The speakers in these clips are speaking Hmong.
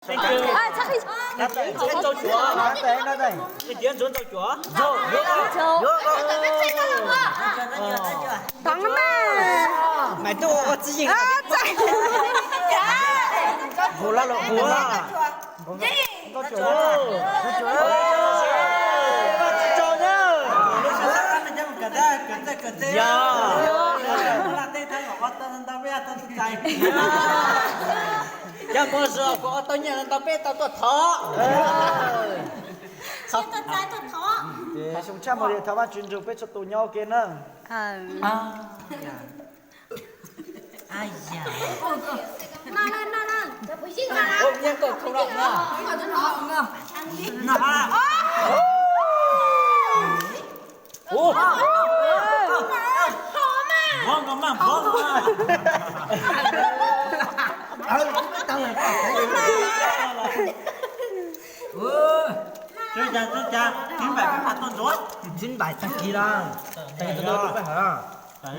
Ntxhua ntxhua cuav. Ntxhua ntxhua cuav. Thov na mas. Maiv tuaj ua txiv yeej. Hu la los hu la. Yog, yog mus zoo kuv ua tau nyiaj ntau peb tau tuaj thov. Xyoo tshaj mus li thov Vajtswv nrug peb txhua tus nyob ua ke na. Chín bảy tag kis lawm. Tag kis tuaj tuaj peb hawm.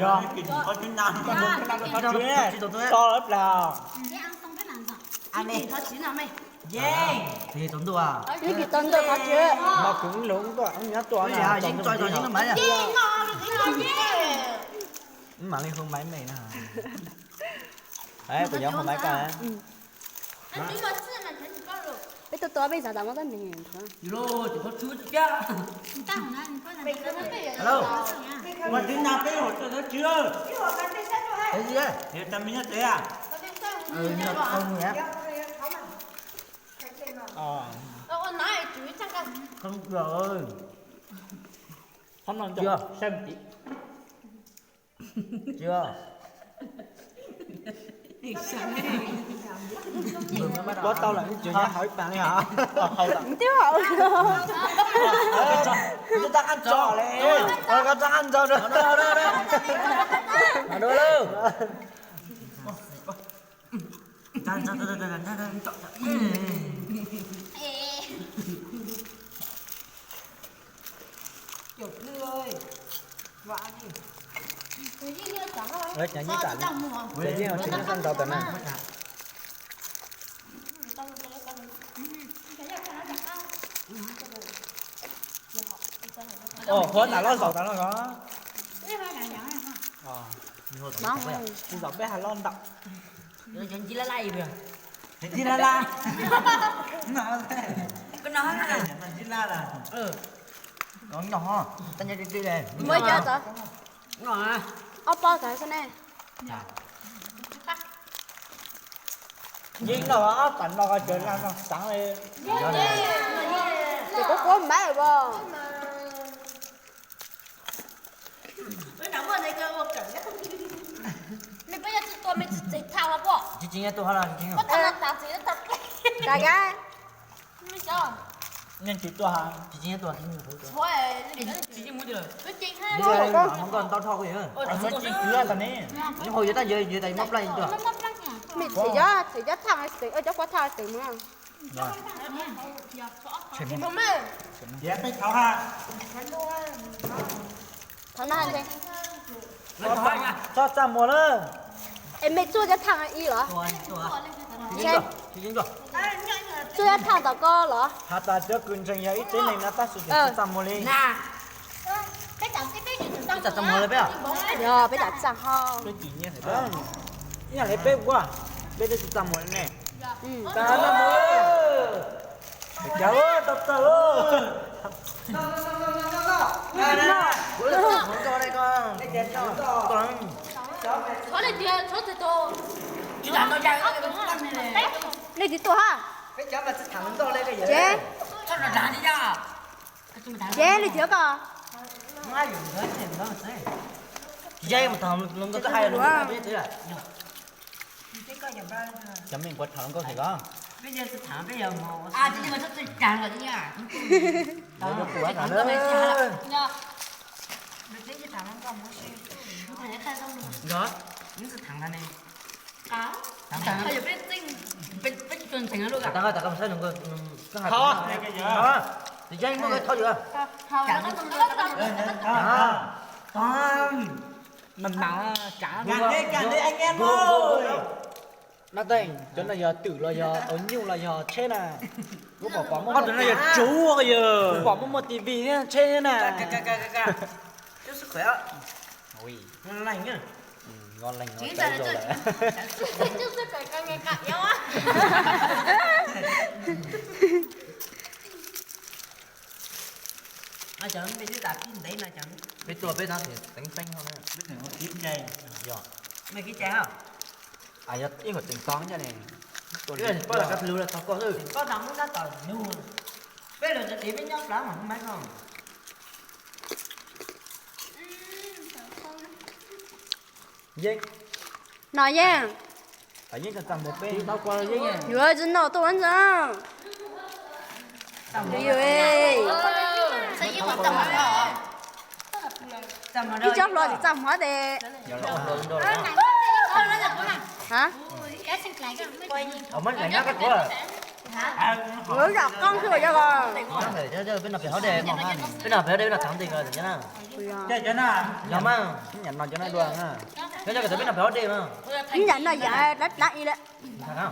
Yog. Tso lawm plag. Yeej. Tau ntuj. Yeej tau ntuj qhov tsev. Mas kuv lug tuaj nyob tuaj no yeej tso yeej mas. Mam li hu maiv me na. Kuv nyob hu maiv koj. Peb tuaj tuaj peb xav tas muab tab mis. Ua tib na peb hu tso tab tswv. Tag mis nyob tsev a. Qhov no saib mus tim. Puab tau lawm, tsuas nyob hauv ib pas li hos. Twb hauv. Rov qab tso li. Rov qab tso. Cov yeej tsis nyob sab nraud tas na. Huab ntam loj zaum tas no os. Zaum peb hais loj ntam. Ntsib laj laj. Ntsib laj laj. Ntsib laj laj. Noj, tab nyob tib tib li. Muab cov tod. Ob pob tod xwb ne. Yeej noj ob tas no ko cov laj no tsav li. Ces kuv kuv maiv as. Mej puab yog tsi tua mej tsi txeg thaj hov puab. Tsis tsis nyob tuaj hov no tsis tsis nyob. Puab tag no tas txeg tag. Kag kag. Yeej tsis tuaj hov. Tsis tsis nyob tuaj. Tsis tsis muab tsis lawm. Tsis tsis muab tsis lawm. Tsis tsis tag ne. Nyob hauv yuav tab yawg yawg tas mob plaj tuaj. Mej txhim cov txhim cov thaj xeem, cov kuv thaj xeem mas. Tsis pom mej. Thov no. Txhob txaj muag lawm. Es mej txuaj cov thaj ib los? Txuaj cov thaj tom ko los? Has tas cov kws ntseeg yog ib tsev neeg no tab sis tsis txaj muag li. Peb txaj muag li peb. Yog peb txaj ho. Ib yam li peb ua, peb twb tsis txaj muag li ne. Cawv tau txawj. Nej tsis tuaj hab. Ces, ces li tiag koj. Cov mej puas tham hluas nkauj thiab koj? Tsis yog muaj thov yus. Mas mas tsav. Nab Teej, cov no yog twm los yog au nyuj los yog tsheb na? Kuv pom pom muaj, yog tsuv, kuv pom muaj muaj T V thiab tsheb thiab na. Ngon lành. Peb tuaj peb tab sis teev teeb no na. Yog, yog ib qho teev tog nyob ne. Peb los txog peb nyob plab mas hu mab no. Yeej, no yeej, yeej txaj muag peb, yuav tsis noj tuaj ntag. Ib tsob hluas tsis txaj muag tes. Muab zam qoob xwb os. Peb no pem hauv dej, peb no thov ntes ko na. Yog mas, nyam no cov no dua na. Yog cov peb no pem hauv dej mas. Nyam no yam dlav dlav ib lawm.